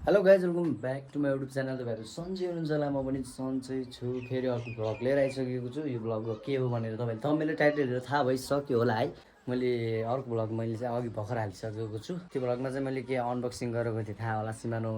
Hello guys welcome back to my YouTube channel. तपाईँहरू सन्चै हुनुहुन्छ होला, म पनि सन्चै छु। फेरि अर्को भ्लग लिएर आइसकेको छु। यो भ्लग के हो भनेर तपाईँले थम्बनेल टाइटल हेरेर थाहा भइसक्यो होला है। मैले अर्को भ्लग चाहिँ अघि भर्खर हालिसकेको छु। त्यो भ्लगमा चाहिँ मैले के अनबक्सिङ गरेको थिएँ थाहा होला। सिमानो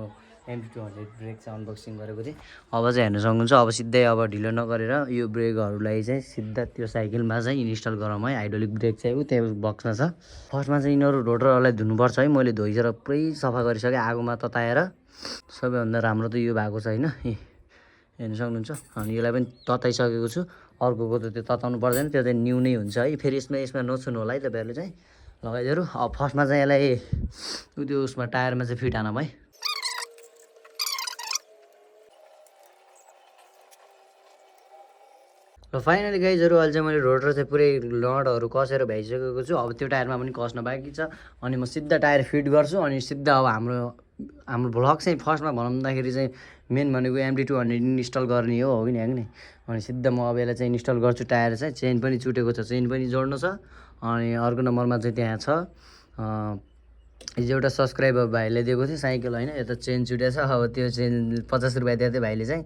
MT200 ब्रेक चाहिँ अनबक्सिङ गरेको थिएँ। अब चाहिँ हेर्न सक्नुहुन्छ। अब सिधै अब ढिलो नगरेर यो ब्रेकहरूलाई चाहिँ सिधा त्यो साइकलमा चाहिँ इन्स्टल गरौँ है। हाइड्रोलिक ब्रेक चाहिँ त्यो बक्समा छ। फर्स्टमा चाहिँ यिनीहरू रोटरहरूलाई धुनुपर्छ है। मैले धोइसकेर पुरै सफा गरिसकेँ आगोमा तताएर। सबैभन्दा राम्रो त यो भएको छ होइन, हेर्न सक्नुहुन्छ। अनि यसलाई पनि तताइसकेको छु। अर्कोको त त्यो तताउनु पर्दैन, त्यो चाहिँ न्यू नै हुन्छ है। फेरि यसमा नछुनु होला है तपाईँहरूले चाहिँ लगाइदिएर। अब फर्स्टमा चाहिँ यसलाई त्यो उसमा टायरमा चाहिँ फिट हानौँ है। र फाइनली गाइजहरू अहिले चाहिँ मैले रोटर चाहिँ पुरै नटहरू कसेर भ्याइसकेको छु। अब त्यो टायरमा पनि कस्न बाँकी छ। अनि म सिधा टायर फिट गर्छु। अनि सिधा अब हाम्रो भ्लग चाहिँ फर्स्टमा भन्दाखेरि चाहिँ मेन भनेको MT200 इन्स्टल गर्ने हो कि नि। अनि सिधा म अब यसलाई चाहिँ इन्स्टल गर्छु। टायर चाहिँ चेन पनि चुटेको छ, चेन पनि जोड्नु छ। अनि अर्को नम्बरमा चाहिँ त्यहाँ छ हिजो एउटा सब्सक्राइबर भाइले दिएको थियो साइकल होइन, यता चेन छुटेछ। अब त्यो चेन 50 रुपियाँ दिएको थियो भाइले चाहिँ।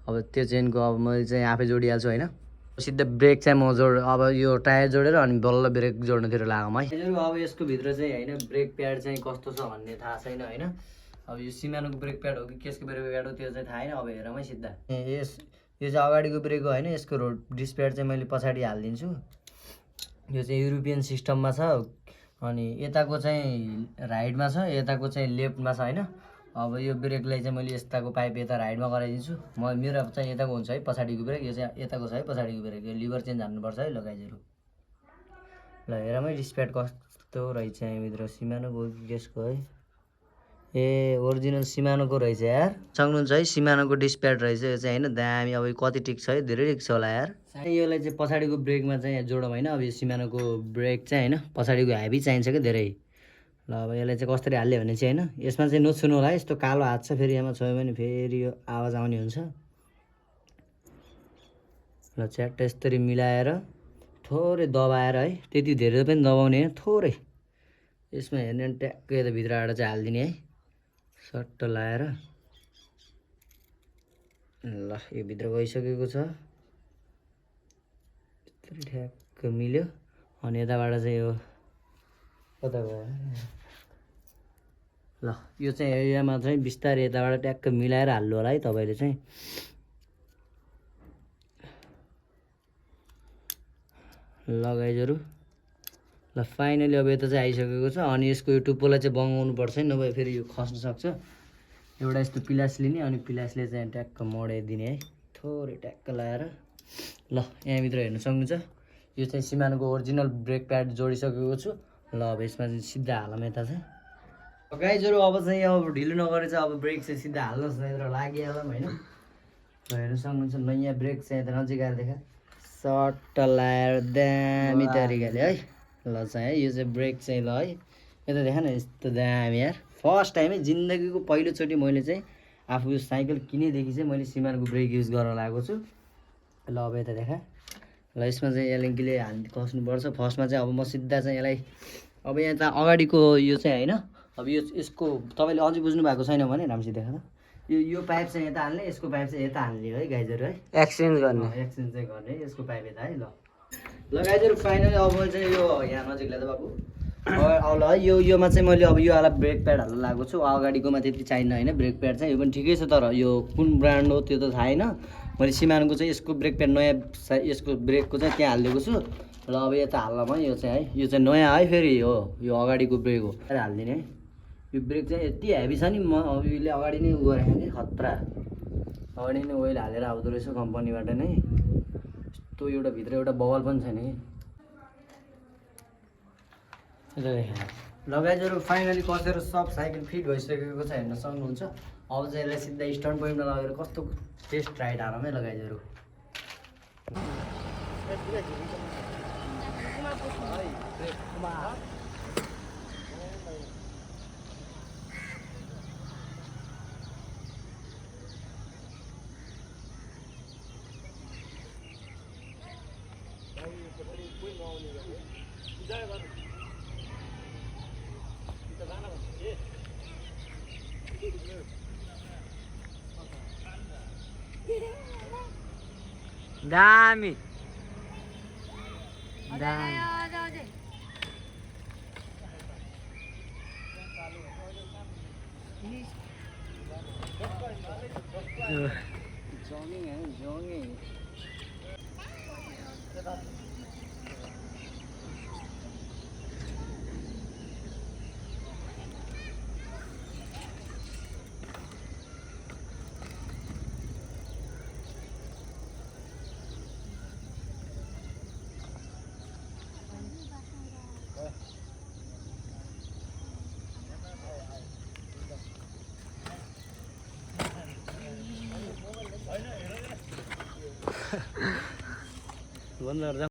अब त्यो चेनको अब मैले चाहिँ आफै जोडिहाल्छु होइन। सिधै ब्रेक चाहिँ म अब यो टायर जोडेर अनि बल्ल ब्रेक जोड्नुतिर लागौँ है। अब यसको भित्र चाहिँ होइन ब्रेक प्याड चाहिँ कस्तो छ भन्ने थाहा छैन होइन। अब यो सिमानोको ब्रेक प्याड हो कि केसको ब्रेक प्याड हो त्यो चाहिँ थाहा छैन। अब हेरौँ है सिधा। यो चाहिँ अगाडिको ब्रेक हो होइन। यसको डिस्क प्याड चाहिँ मैले पछाडि हालिदिन्छु। यो चाहिँ युरोपियन सिस्टममा छ। अनि यताको चाहिँ राइटमा छ, यताको चाहिँ लेफ्टमा छ होइन। अब यो ब्रेकलाई चाहिँ मैले यताको पाइप यता राइटमा गराइदिन्छु। मेरो चाहिँ यताको हुन्छ है पछाडिको ब्रेक, यो चाहिँ यताको छ है पछाडिको ब्रेक। यो लिभर चेन्ज हान्नुपर्छ है लगाइदिएर। ल हेरौँ है डिस्क प्याड कस्तो रहेछ यहाँभित्र। सिमानोको केसको है, ए ओरिजिनल सिमानोको रहेछ यार। सक्नुहुन्छ है सिमानोको डिस्क प्याड रहेछ यो चाहिँ होइन। दामी। अब कति टिक छ है, धेरै टिक छ होला यार। यसलाई चाहिँ पछाडिको ब्रेकमा चाहिँ जोडौँ होइन। अब यो सिमानोको ब्रेक चाहिँ होइन पछाडिको हेभी चाहिन्छ क्या धेरै। ल अब यसलाई चाहिँ कसरी हाल्यो भने चाहिँ होइन, यसमा चाहिँ नछुनु होला है। यस्तो कालो हात छ, फेरि यसमा छोयो भने फेरि यो आवाज आउने हुन्छ। ल च्याट्ट यसरी मिलाएर थोरै दबाएर है, त्यति धेरै पनि दबाउने होइन, थोरै यसमा हेर्ने ट्याक्कै यता भित्रबाट चाहिँ हालिदिने है सट्ट लाएर। ल यो भित्र गइसकेको छ, ठ्याक्क मिल्यो। अनि यताबाट चाहिँ यो कता गयो। ल यो चाहिँ एरियामा चाहिँ बिस्तारै यताबाट ट्याक्क मिलाएर हाल्नु होला है तपाईँले चाहिँ। लगाइजहरू ल फाइनली अब यता चाहिँ आइसकेको छ। अनि यसको यो टुप्पोलाई चाहिँ बङ्गाउनु पर्छ है, नभए फेरि यो खस्न सक्छ। एउटा यस्तो पिलास लिने अनि पिलासले चाहिँ ट्याक्क मोडाइदिने है, थोरै ट्याक्क लगाएर। ल यहाँभित्र हेर्न सक्नुहुन्छ। यो चाहिँ सिमानोको ओरिजिनल ब्रेक प्याड जोडिसकेको छु। ल अब यसमा चाहिँ सिधा हालौँ यता चाहिँ। गाइजहरू अब चाहिँ अब ढिलो नगरेर चाहिँ अब ब्रेक चाहिँ सिधा हाल्नुहोस् न, लागिहालौँ होइन। हेर्न सक्नुहुन्छ नयाँ ब्रेक चाहिँ यता नजिक आएर देखा सट्ट लगाएर दामी तरिकाले है। ल चाहिँ है यो चाहिँ ब्रेक चाहिँ ल है यता देखा न यस्तो दामी यार। फर्स्ट टाइम है जिन्दगीको पहिलोचोटि मैले चाहिँ आफू यो साइकल किनेदेखि चाहिँ मैले सिमानको ब्रेक युज गर्न लागेको छु। ल अब यता देखा। ल यसमा चाहिँ एलेङ्कीले कस्नुपर्छ। फर्स्टमा चाहिँ अब म सिधा चाहिँ यसलाई अब यहाँ त अगाडिको यो चाहिँ होइन। अब यसको तपाईँले अझै बुझ्नु भएको छैन भने राम्रोसित देखा त। यो पाइप चाहिँ यता हाल्ने, यसको पाइप चाहिँ यता हाल्ने है गाइजहरू है। एक्सचेन्ज चाहिँ गर्ने यसको पाइप यता है। ल गाइजहरू फाइनली अब चाहिँ यो यहाँ नजिक ल्याएर बाबु अब ल योमा चाहिँ मैले अब यो वाला ब्रेक प्याड हाल्न लागेको छु। अगाडिकोमा त्यति चाहिन्न होइन ब्रेक प्याड चाहिँ। यो पनि ठिकै छ, तर यो कुन ब्रान्ड हो त्यो त थाहा छैन। मैले सिमानको चाहिँ यसको ब्रेक प्याड नयाँ यसको ब्रेकको चाहिँ त्यहाँ हालिदिएको छु। ल अब यता हाल्न है यो चाहिँ है, यो चाहिँ नयाँ है फेरि हो, यो अगाडिको ब्रेक हो हालिदिने है। यो ब्रेक चाहिँ यति हेभी छ नि, म अब यसले अगाडि नै उ गरेको कि खतरा। अगाडि नै ओइल हालेर आउँदो रहेछ कम्पनीबाट नै। यस्तो एउटा भित्र एउटा बबल पनि छैन कि। लगाइजहरू फाइनली कसेर सब साइकल फिट भइसकेको छ हेर्न सक्नुहुन्छ। अब चाहिँ यसलाई सिधा स्टार्ट पोइन्टमा लगेर कस्तो टेस्ट राइड हालौँ है लगाइजहरू। दामी दामी जॉगिंग है जॉगिंग बंद कर